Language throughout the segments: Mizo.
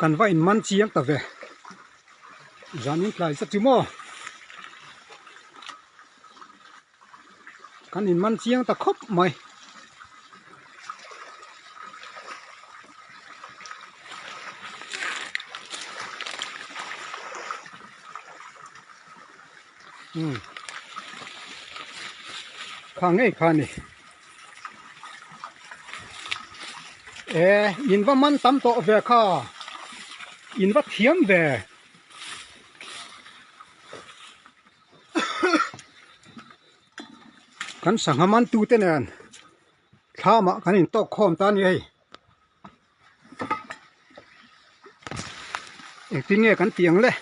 Kan va in man chiang ta ve. Zan in tlai zet chu maw. Kan in man chiang ta khawp mai. Umm kha ngei kha ni e in va man tam tawh ve kha in va thiam ve kan sangha man tu te nen thlam ah kan in tawk khawm ta a ni hei engtin nge kan tih ang le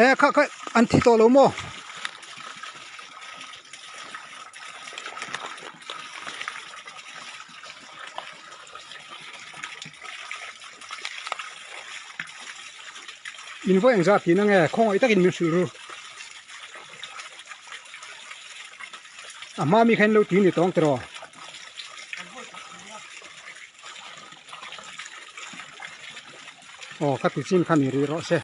e kha kha an thi tawh lo maw in vawi engzat tih na nge khawngaih takin min hrilh ru a hma mi kha in lo tui ni tawng tiraw. Aw ka ti chin kha ni rih rawh se.